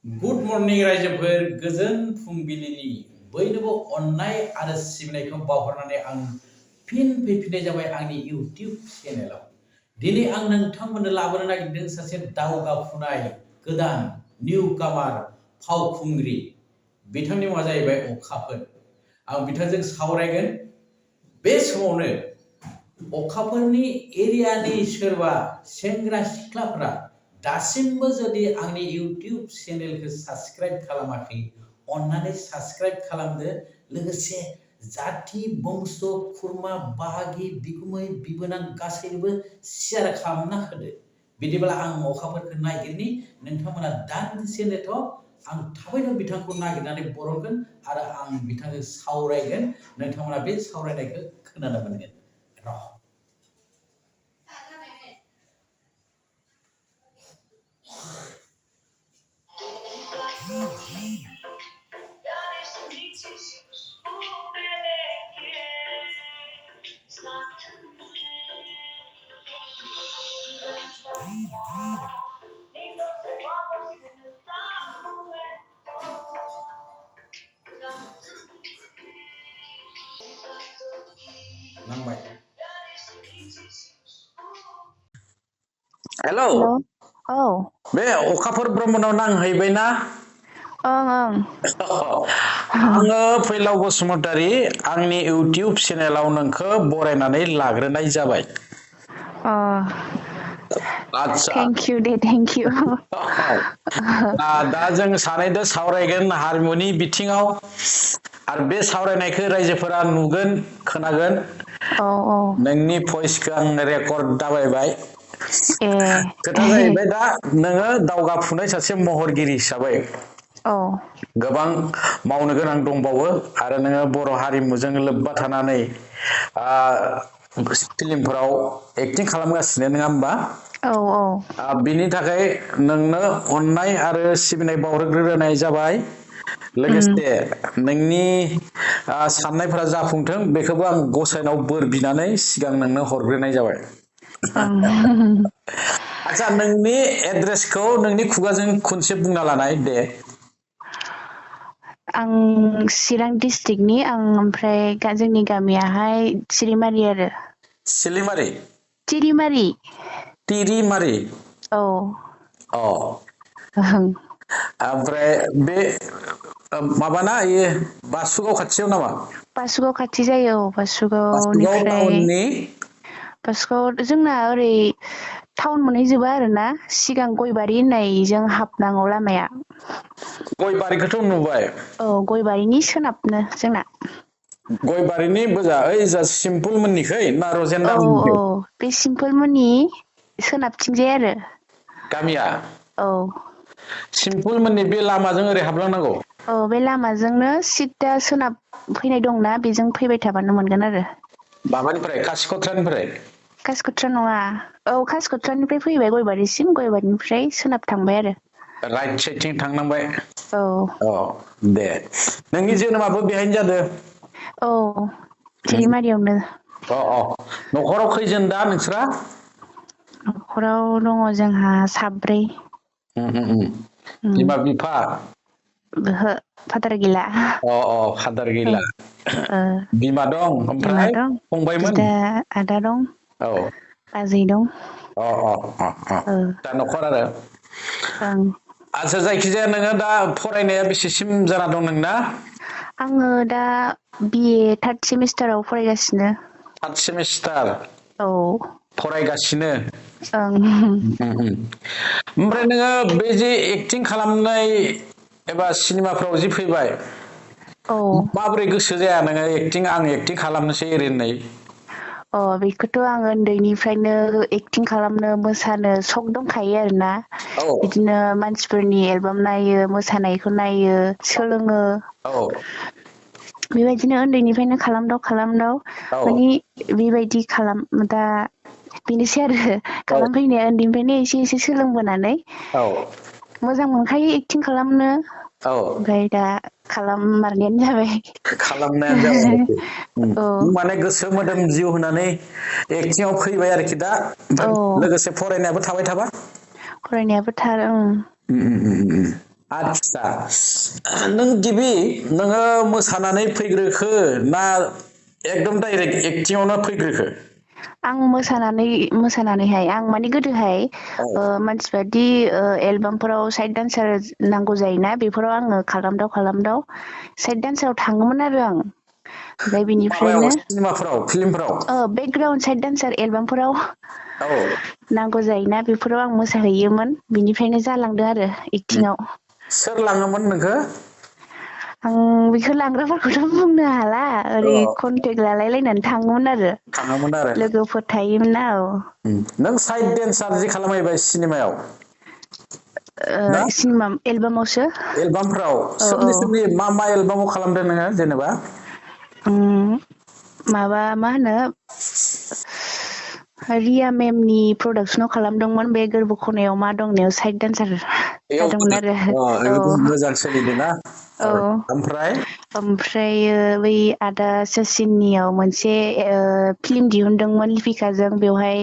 Good morning रायजोफोर गोजोन फुंबिलिनि बयनोबो अननाय आरो सिबिनायखौ बावहरनानै आं फिन फैफिननाय जाबाय आंनि इउटिउब चेनेलाव। दिनै आं नोंथांमोननो लाबोनो नागिरदों सासे दावगाफुनाय गोदान निउ कामार फावखुंग्रि। बिथांनि मुङा जाहैबाय अखाफोर। आं बिथांजों सावरायगोन। बे समावनो अखाफोरनि एरियानि सोरबा सेंग्रा सिख्लाफोरा दासिमबो जुदि आंनि इउटिउब चेनेलखौ साबस्क्राइब खालामाखै अन्नानै साबस्क्राइब खालामदो। लोगोसे जाथि बंश खुरमा बाहागि बिगुमै बिबोनां गासैनोबो शेयार खालामना होदो। बिदिब्ला आं अखाफोरखौ नागिरनि नोंथांमोना दान्दिसे नेथ' आं थाबैनो बिथांखौ नागिरनानै बरनगोन आरो आं बिथांजों सावरायगोन। नोंथांमोना बे सावरायनायखौ खोनानो मोनगोन। र' नांबाय। हेलौ हेलौ औ बे अखाफोर ब्रह्मनाव नांहैबायना? ओं आङो फैलाव बसुमतारी आंनि इउटिउब चेनेलाव नोंखौ बरायनानै लाग्रोनाय जाबाय। अ आदसा thank you Day thank you. दा जों सानैदो सावरायगोन हारिमुनि बिथिङाव आरो बे सावरायनायखौ रायजोफोरा नुगोन खोनागोन। औ औ नोंनि भइसखौ आं रेकर्ड दाबायबाय। ए खोथा जाहैबाय दा नोङो दावगाफुनाय सासे महरगिरि हिसाबै औ गोबां मावनो गोनां दंबावो आरो नोङो बर' हारिमुजों लोब्बा थानानै फिल्मफोराव एक्टिं खालामगासिनो नङा होमबा? औ औ बिनि थाखाय नोंनो अननाय आरो सिबिनाय बावहरग्रोनाय जाबाय। उम लोगोसे नोंनि साननायफोरा जाफुंथों बेखौबो आं गसाइनाव बोर बिनानै सिगां नोंनो हरग्रोनाय जाबाय। ओं आदसा नोंनि एड्रेसखौ नोंनि खुगाजों खनसे बुंना लानाय दे। आं चिरां डिस्ट्रिक्टनि आं ओमफ्राय जोंनि गामियाहाय सिरिमारि आरो। सिलिमारि तिरिमारि तिरिमारि औ अ ओं ओमफ्राय बे माबाना इयो बासुगाव खाथियाव नामा? बासुगाव खाथि जायो औ बासुगाव बासुगावनिफ्राय टाउननि बासुगाव जोंना ओरै टाउन मोनहैजोबा आरो ना सिगां गयबारि होननायजों हाबनांगौ लामाया। गय बारिखौथ' नुबाय। औ गयबारिनि सोनाबनो जोंना। गयबारिनि बोजा ओइ जा सिम्पोल मोननिखै ना औ रजेन्दार औ मोननिखै? बे सिम्पोलमोननि सोनाबथिंजाय आरो। गामिया औ सिम्पोल मोननि बे लामाजों ओरै हाबलांनांगौ? औ बे लामाजोंनो सिददा सोनाब फैनाय दंना बेजों फैबाय थाबानो मोनगोन आरो। माबानिफ्राय कासिक'त्रानिफ्राय? कासिक'त्रा नङा औ कासिक'त्रानिफ्राय फैबाय गयबारिसिम गयबारिनिफ्राय सोनाब थांबाय आरो। राइट साइडथिं थांनांबाय औ अ दे नोंनि जोनोमाबो बेहायनो जादों? औ थिरिमारियावनो। अ अ न'खराव खैजोन दा नोंस्रा? न'खराव दङ जोंहा साब्रै। बिमा बिफा? ओहो फादार गैला। अ अ फादार औ गैला बिमा दं बिमा ओमफ्राय दं फंबायमोन? बिदा आदा दं औ बाजै दं। अ अ अ ओ दा न'खर आरो ओं आदसा जायखिजाया नोङो दा फरायनाया बेसेसिम जाना दं नोंना? आङो दा बिए थार्द सेमिस्टाराव फरायगासिनो। थार्द सेमिस्टार औ फरायगासिनो? ओं ओमफ्राय नोङो बे जे एक्टिं खालामनाय एबा सिनेमाफ्राव जि फैबाय औ माबोरै गोसो जाया नोङो एक्टिं आं एक्टिं खालामनोसै ओरै होननाय? अ बेखौथ' आं उन्दैनिफ्रायनो एक्टिं खालामनो मोसानो सक दंखायो आरोना। औ बिदिनो मानसिफोरनि एलबाम नायो मोसानायखौ नायो सोलोङो। औ बेबायदिनो उन्दैनिफ्रायनो खालामदाव औ मानि बेबायदि खालाम दा बेनोसै आरो औ खालामफैनाया उन्दैनिफ्रायनो एसे एसे सोलोंबोनानै औ मोजां मोनखायो एक्टिं खालामनो औ ओमफ्राय दा खालाममारनायानो जाबाय। खालामनायानो जाबाय आरोखि औ माने गोसो मोदोम जिउ होनानै एक्टिंआव फैबाय आरोखि दा औ ओमफ्राय लोगोसे फरायनायाबो थाबाय थाबा फरायनायाबो थार उम आदसा नों गिबि नोङो मोसानानै फैग्रोखो ना एकदम डाइरेक्ट एक्टिंआवनो फैग्रोखो? आं मोसानानैहाय आं माने गोदोहाय औ मानसिफ्रादि एलबामफोराव साइड डान्सार नांगौ जायोना बेफोराव आङो खालामदाव साइड डान्साराव थाङोमोन आरो आं ओमफ्राय माबायाव बिनिफ्रायनो सिनेमाफोराव फिल्मफोराव बेकग्राउन्ड साइड डान्सार एलबामफोराव औ नांगौ जायोना बेफोराव आं मोसाहैयोमोन बिनिफ्रायनो जालांदों आरो एक्टिंआव। सोर लाङोमोन नोंखो? आं बेखौ लांग्राफोरखौथ' बुंनो हाला ओरै औ कन्टेक्ट लालायलायनानै थाङोमोन आरो थाङोमोन आरो लोगोफोर थायोमोन ना औ नों साइड डेन्सार जि खालामहैबाय सिनेमायाव ना सिनेमा एलबामावसो एलबामफ्राव औ औ सोरनि मा एलबामाव खालामदों नोङो जेनेबा? माबा मा होनो रिया मेमनि प्रडाक्सनाव खालामदोंमोन बे गोरबो खनायाव मा दंनायाव साइड डान्सार बेयाव जादोंमोन आरो औ मोजां सोलिदोंना औ ओमफ्राय ओमफ्रायो बै आदा सचिननियाव मोनसे फिल्म दिहुनदोंमोन लिपिकाजों बेवहाय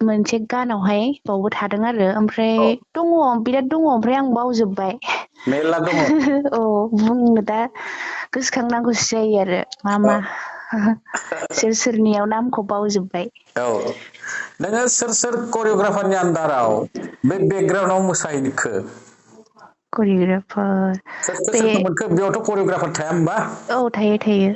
मोनसे गानावहाय बावबो थादों आरो ओमफ्राय औ दङ बिराद दङ ओमफ्राय आं बावजोबबाय मेरला दङ औ बुंनो दा गोसोखांनांगौसो जायो आरो मा सोर सोरनियाव नामखौ बावजोबबाय औ नोङो सोर करिय'ग्राफारनि आन्दाराव बे बेकग्राउन्डआव मोसाहैखो? करिय'ग्राफार सोर बे सोरखौ मोनखो बेयावथ' करिय'ग्राफार थाया होमबा औ थायो थायो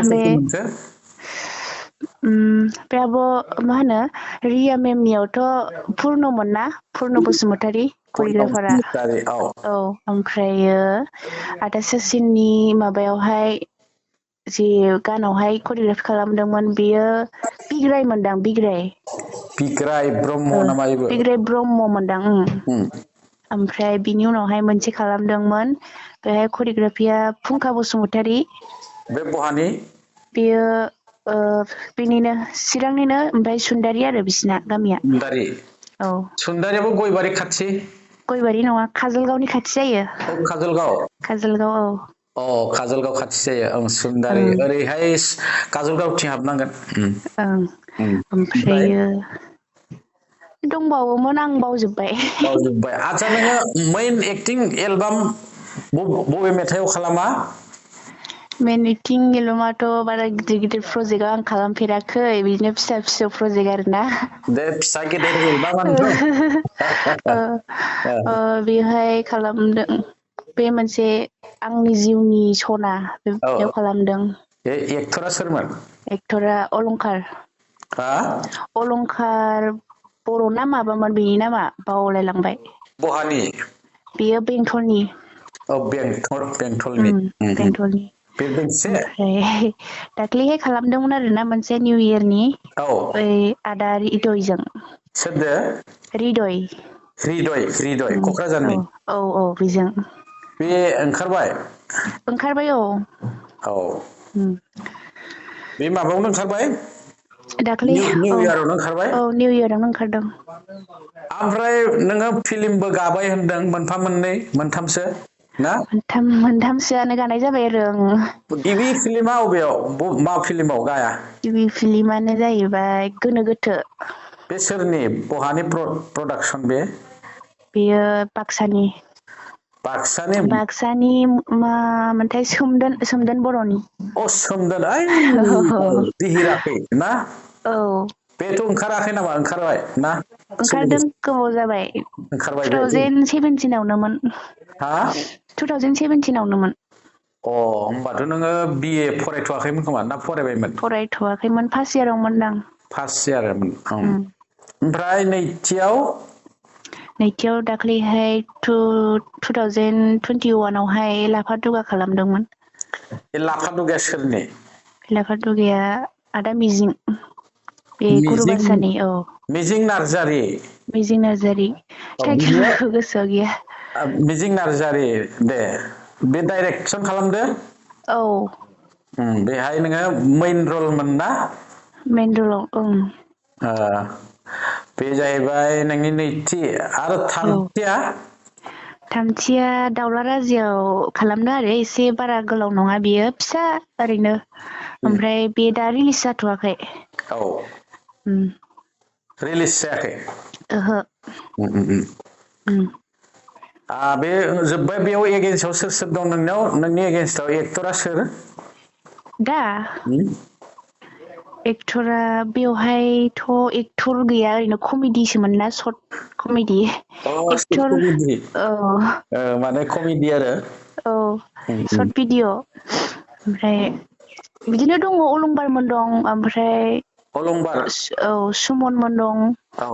बे सोरखौ मोनखो? बे आब' मा होनो रिया मेमनियावथ' पुर्नमोन ना पुर्न बसुमतारी करिय'ग्राफारा औ ओमफ्रायो आदा सचिननि माबायावहाय जि गानावहाय करिय'ग्राफि खालामदोंमोन बेयो बिग्राय मोनदां बिग्राय बिग्राय ब्रह्म नामा इबो बिग्राय ब्रह्म मोनदां उम ओमफ्राय बिनि उनावहाय मोनसे खालामदोंमोन बेहाय करिय'ग्राफिया फुंखा बसुमतारी बे बहानि? बेयो बेनिनो चिरांनिनो ओमफ्राय सुन्दारि आरो बिसिना गामिया सुन्दारि औ सुन्दारियाबो गयबारि खाथि गयबारि नङा काजलगावनि खाथि जायो औ काजलगाव काजलगाव औ अ काजलगाव खाथि जायो ओं सुन्दारि ओं ओरैहाय काजलगावथिं हाबनांगोन ओं ओमफ्राय ओमफ्रायो दंबावोमोन आं बावजोबबाय बावजोब्बाय आदसा नोङो मेइन एक्टिं एलबाम बबे मेथाइआव खालामा? मेन एक्टिं एलबामाथ' बारा गिदिर गिदिर प्रजेक्टआव आं खालामफेराखै बिदिनो फिसा फिसौ प्रजेक्ट आरो ना दे फिसा गेदेर एलबामानोथ' बेहाय खालामदों बे मोनसे आंनि जिउनि सना औ बेयाव खालामदों बे एक्टरा सोरमोन? एक्टरा अलंखार हा अलंखार बर' ना माबामोन बेनि नामा बावलायलांबाय बहानि? बेयो बेंथलनि औ बेंथलनि बेंथलनि बे दोंसे ओमफ्राय दाख्लैहाय खालामदोंमोन आरोना मोनसे निउ इयारनि औ बै आदा रिदयजों सोरदो हृदय हृदय औ क'क्राझारनि औ औ बेजों बे ओंखारबाय ओंखारबाय औ औ बे माबायावनो ओंखारबाय दाख्लै निउ औ इयारावनो ओंखारबाय औ निउ इयारावनो ओंखारदों ओमफ्राय नोङो फिलिमबो गाबाय होनदों मोनफा मोननै मोनथामसो ना मोनथामसोआनो गानाय जाबाय आरो गिबि फिल्मा अबेयाव मा फिल्माव गाया गिबि फिलिमानो जाहैबाय गोनो गोथो बे सोरनि बहानि प्रडाक्सन बे बेयो बाक्सानि बाक्सानि बाक्सानि मामोनथाय सोमदोन बर'नि अ सोमदोन ओइ दिहिराखै ना औ बेथ' ओंखाराखै नामा ओंखारबाय ना ओंखारदों सोलिगासिनो गोबाव जाबाय ओंखारबाय टु बे थावजेन सेभेनटिनावनोमोन हा 2017आवनोमोन अ होमबाथ' नोङो बिए फरायथ'वाखैमोन खोमा ना फरायबायमोन फरायथ'वाखैमोन फार्स्ट इयारावमोन आं फार्स्ट इयारमोन ओमफ्राय नैथियाव नैथियाव दाख्लैहाय टु थावजेन टुइन्टि वानावहाय लाफा दुगा खालामदोंमोन बे लाफा दुगाया सोरनि लाफा दुगाया आदा मिजिं बे मिजिं गुरुबासानि औ मिजिं नार्जारि मिजिं नार्जारि टाइटेलफोरखौ गोसोआव गैया मिजिं नार्जारि दे बे डाइरेक्सन खालामदो औ बेहाय नोङो मैन रलमोन ना मेन रलाव ओं बे जाहैबाय नोंनि नैथि आरो औ थामथिया थामथिया दाउला राजायाव खालामदों आरो एसे बारा गोलाव नङा बियो फिसा ओरैनो ओमफ्राय बे दा रिलिस जाथ'वाखै औ उम रिलिस जायाखै ओहो बे जोब्बाय बेयाव एगेन्स्टआव सोर सोर दं नोंनाव नोंनि एगेन्स्टआव एक्टरा सोर दा एक्टरा बेवहायथ' एक्टर गैया ओरैनो कमेडिसोमोन ना सर्ट कमेडि एक्टर कमेडि औ माने कमेडि आरो औ सर्ट भिडिअ ओमफ्राय बिदिनो दङ अलंबारमोन दं ओमफ्राय अलंबार औ सुमनमोन दं औ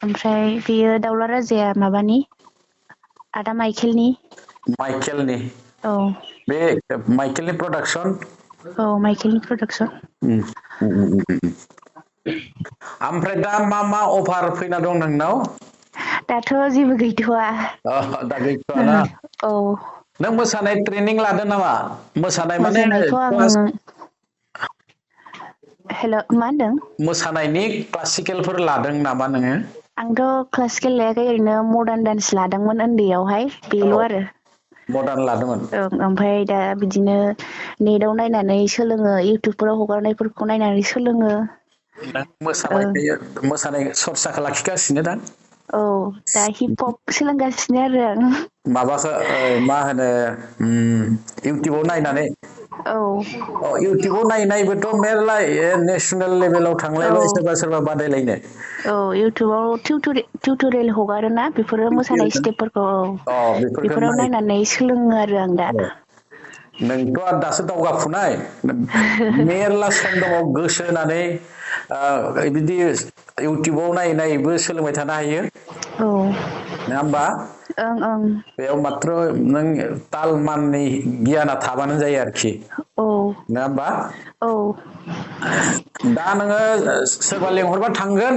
ओमफ्राय बेयो दाउला राजाया माबानि आदा माइकेलनि माइकेलनि औ बे माइकेलनि प्रडाक्सन औ माइकेलनि प्रडाक्सन ओमफ्राय दा मा मा अफार फैना दं नोंनाव दाथ' जेबो गैथ'वा दा गैथ'आ ना औ नों मोसानाय ट्रेनिं लादों नामा मोसानाय माने मोसानायखौ क्लास आं हेल' मा होनदों मोसानायनि क्लासिकेलफोर लादों नामा नोङो आंथ' क्लासिकेल लायाखै ओरैनो मदार्न डान्स लादोंमोन उन्दैयावहाय बेल' औ आरो मदार्न लादोंमोन ओमफ्राय दा बिदिनो नेटाव नायनानै सोलोङो इउटुबफोराव हगारनायफोरखौ नायनानै सोलोङो नों ओं मोसानाय सरसाखौ लाखिगासिनो दा औ दा हिप हप सोलोंगासिनो आरो आं माबाखौ मा होनो इउटुबाव नायनानै औ इउटुबाव नायबोथ' मेरला नेसनेल लेभेलाव औ थांलायबाय सोरबा सोरबा बादायलायनो औ इउटुबाव टिउटरियेल हगारो ना बेफोरो मोसानाय स्टेपफोरखौ बेफोरखौ बेफोराव नाय नायनानै सोलोङो आरो आं दा नोंथ' आरो दासो दावगाफुनाय मेरला सम दङ गोसो होनानै बिदि इउटुबाव नायै नायैबो सोलोंबाय थानो हायो औ नङा होमबा ओं ओं बेयाव माथ्र' नों ताल माननि गियाना थाबानो जायो आरोखि औ नङा होमबा औ दा नोङो सोरबा लेंहरबा थांगोन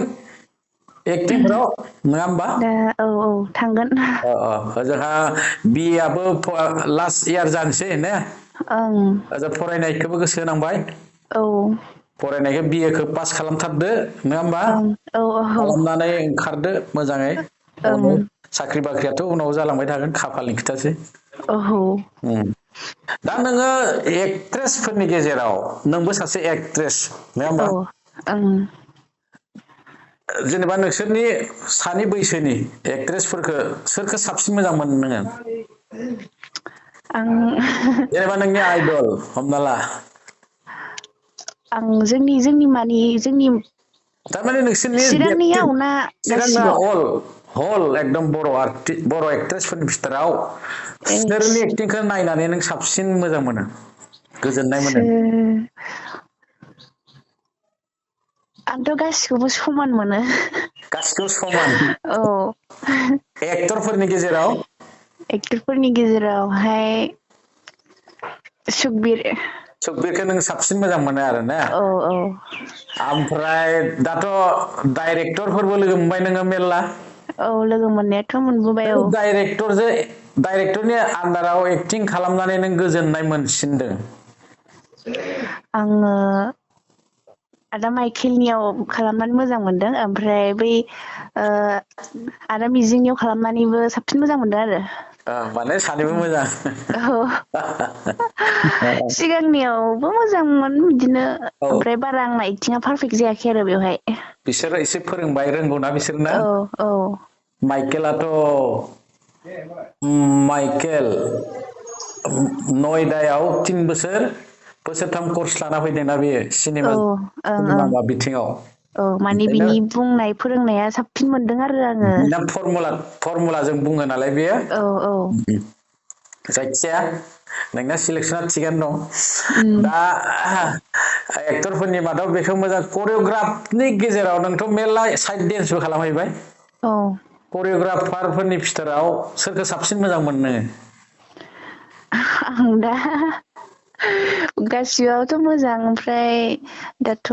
एक्टिंफोराव नङा होमबा दा औ औ थांगोन जोंहा बिए आबो लास्ट इयार जानोसै ने ओं फरायनायखौबो गोसो होनांबाय औ फरायनायखौ बिए खौ पास खालामथारदो नङा होमबा ओं औ औ खालामनानै ओंखारदो मोजाङै ओं उनाव साख्रि बाख्रियाथ' उनाव जालांबाय थागोन खाफालनि खोथासै औ दा नोङो एक्ट्रेसफोरनि गेजेराव नोंबो सासे एक्ट्रेस नङा होमबा ओं जेनेबा नोंसोरनि सानि बैसोनि एक्ट्रेसफोरखौ सोरखौ साबसिन मोजां मोनो नोङो आं जेनेबा नोंनि आइदल हमना ला आं जोंनि मानि जोंनि थारमाने नोंसोरनि चिरांनियाव ना सिगांना गासिबो हल एकदम बर' एक्ट्रेसफोरनि बिथोराव सोरनि एक्टिंखौ नायनानै नों साबसिन मोजां मोनो गोजोननाय मोनो आंथ' गासिखौबो समान मोनो गासिखौबो समान औ एक्टरफोरनि गेजेराव एक्टरफोरनि गेजेरावहाय सुकबिर सुकबिरखौ नों साबसिन मोजां मोनो आरो ना औ औ ओमफ्राय दाथ' डाइरेक्टरफोरबो लोगो मोनबाय नोङो मेरला औ लोगो मोननायाथ' मोनबोबाय औ डाइरेक्टरनि आन्दाराव एक्टिं खालामनानै नों गोजोननाय मोनसिनदों आङो आदा माइकेलनियाव खालामनानै मोजां मोनदों ओमफ्राय बै आदा मिजिंनियाव खालामनानैबो साबसिन मोजां मोनदों आरो माने सानैबो मोजां औ सिगांनियावबो मोजांमोन बिदिनो औ ओमफ्राय बारा आंना एक्टिंआ पारफेक्ट जायाखै आरो बेवहाय बिसोरो एसे फोरोंबाय रोंगौना बिसोरना औ औ माइकेलाथ' माइकेल नयदायाव 3 बोसोरथाम कर्स लाना फैदोंना बेयो औ ओं ओं सिनेमा बिथिङाव औ माने ओंखायनो बिनि बुंनाय फोरोंनाया साबसिन मोनदों आरो आङो बिना फरमुलाजों बुङो नालाय बेयो औ औ जायखिजाया नोंना सिलेकसना थिगानो उम दं दा एक्टरफोरनि मादाव बेखौ मोजां करिय'ग्राफनि गेजेराव नोंथ' मेरला साइड दडेन्सबो खालामहैबाय औ करिय'ग्राफारफोरनि फिथोराव सोरखौ साबसिन मोजां मोनो नोङो आं दा गासिबावथ' मोजां ओमफ्राय दाथ'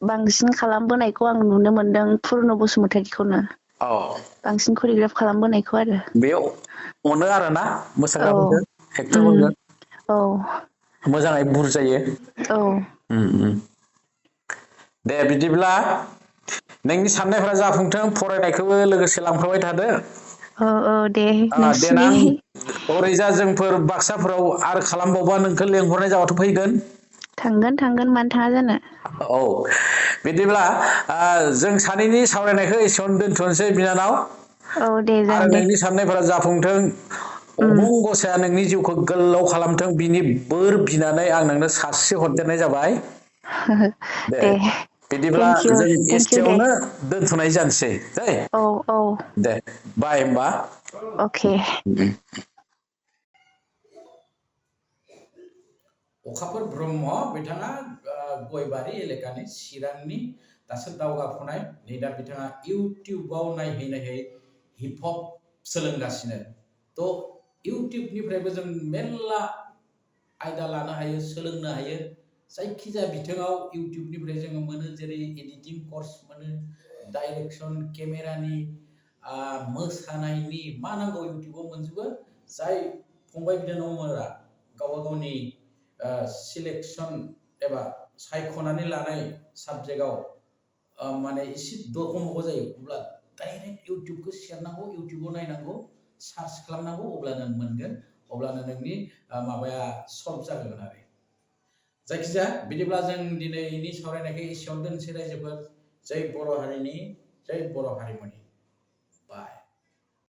बांसिन खालामबोनायखौ आं नुनो मोनदों पुर्न बसुमतारिखौनो औ बांसिन करियग्राफ खालामबोनायखौ आरो बेयाव अनो आरोना औ मोसाग्राफोरखौ उम एक्टरफोरखौ औ मोजाङै बुरजायो औ दे बिदिब्ला नोंनि साननायफ्रा जाफुंथों फरायनायखौबो लोगोसे लांफाबाय थादो औ औ दे नोंसिनि देनां ओरैजा जोंफोर बाक्साफोराव आरो खालामबावबा नोंखौ लेंहरनाय जाबाथ' फैगोन थांगोन मानो थाङा जानो औ बिदिब्ला जों सानैनि सावरायनायखौ एसेयावनो दोनथ'नोसै बिनानाव औ दे आरो जागोन दे नोंनि साननायफोरा जाफुंथों अबं गसाया नोंनि जिउखौ गोलाव खालामथों बिनि बोर बिनानै आं नोंनो सारस्रि हरदेरनाय जाबाय दे दे बिदिब्ला थेंक इउ जों दे एसेयावनो दोनथ'नाय जानोसै दै औ औ दे बाय होमबा अके अखाफोर ब्रह्म बिथाङा गयबारि एलेकानि चिरांनि दासो दावगाफुनाय नै दा बिथाङा इउटिउबाव नायहै नायहै हिप हप सोलोंगासिनो थ' इउटिउबनिफ्रायबो जों मेरला आयदा लानो हायो सोलोंनो हायो जायखिजाया बिथिङाव इउटिउबनिफ्राय जोङो मोनो जेरै एडिटिं कर्स मोनो डाइरेक्सन केमेरानि मोसानायनि मा नांगौ इउटिउबाव मोनजोबो जाय फंबाय बिनानावमोना गावबा गावनि सिलेक्सन एबा सायख'नानै लानाय साबजेक्टआव माने एसे दखमख' जायो अब्ला डाइरेक्ट इउटिउबखौ सेरनांगौ इउटिउबाव नायनांगौ सार्च खालामनांगौ अब्लानो मोनगोन अब्लानो नोंनि माबाया सल्भ जागोन आरो जायखिजाया बिदिब्ला जों दिनैनि सावरायनायखौ एसेयावनो दोनसै रायजोफोर जै बर' हारिनि जै बर' हारिमुनि